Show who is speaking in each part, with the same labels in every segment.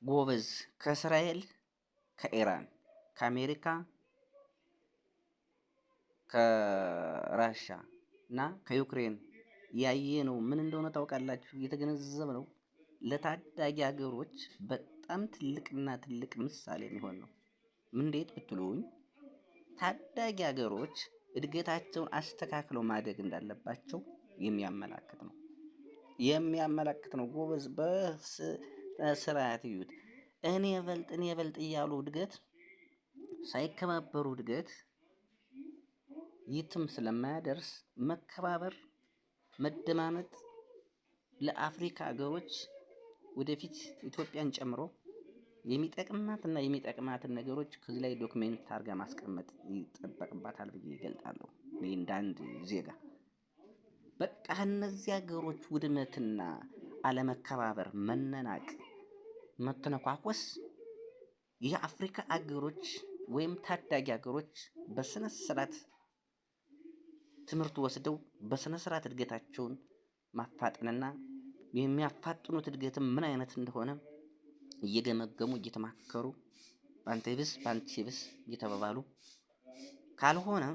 Speaker 1: ጎበዝ፣ ከእስራኤል፣ ከኢራን፣ ከአሜሪካ፣ ከራሻ እና ከዩክሬን ያየነው ምን እንደሆነ ታውቃላችሁ? የተገነዘብነው ለታዳጊ ሀገሮች በጣም ትልቅና ትልቅ ምሳሌ የሚሆን ነው። እንዴት ብትሉኝ፣ ታዳጊ ሀገሮች እድገታቸውን አስተካክለው ማደግ እንዳለባቸው የሚያመላክት ነው። ጎበዝ፣ በስርዓት እዩት። እኔ እበልጥ፣ እኔ እበልጥ እያሉ እድገት ሳይከባበሩ እድገት የትም ስለማያደርስ መከባበር፣ መደማመጥ ለአፍሪካ ሀገሮች ወደፊት ኢትዮጵያን ጨምሮ የሚጠቅማትና የሚጠቅማትን ነገሮች ከዚህ ላይ document አድርጋ ማስቀመጥ ይጠበቅባታል ብዬ ይገልጣለሁ። እኔ እንደ አንድ ዜጋ በቃ እነዚህ ሀገሮች ውድመትና አለመከባበር፣ መነናቅ፣ መተነኳኮስ የአፍሪካ አገሮች ወይም ታዳጊ ሀገሮች በስነ ስርዓት ትምህርት ወስደው በስነ ስርዓት እድገታቸውን ማፋጠንና የሚያፋጥኑት እድገትም ምን አይነት እንደሆነ እየገመገሙ፣ እየተማከሩ፣ በአንተ ይብስ በአንቺ ይብስ እየተባባሉ፣ ካልሆነ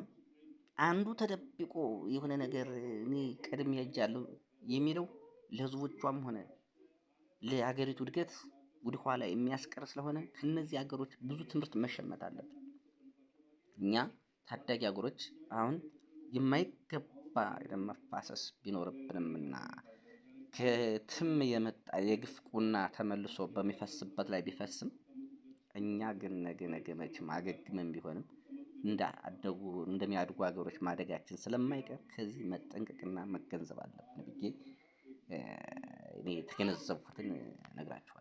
Speaker 1: አንዱ ተደብቆ የሆነ ነገር እኔ ቀድሜ ሄጃለሁ የሚለው ለህዝቦቿም ሆነ ለሀገሪቱ እድገት ወደኋላ የሚያስቀር ስለሆነ ከእነዚህ ሀገሮች ብዙ ትምህርት መሸመት አለብን። እኛ ታዳጊ ሀገሮች አሁን የማይገባ ደም መፋሰስ ቢኖርብንምና ከትም የመጣ የግፍ ቁና ተመልሶ በሚፈስበት ላይ ቢፈስም፣ እኛ ግን ነገ ነገ መቼም አገግመን ቢሆንም እንደ አደጉ እንደሚያድጉ ሀገሮች ማደጋችን ስለማይቀር ከዚህ መጠንቀቅና መገንዘብ አለብን ብዬ እኔ የተገነዘብኩትን እነግራችኋለሁ።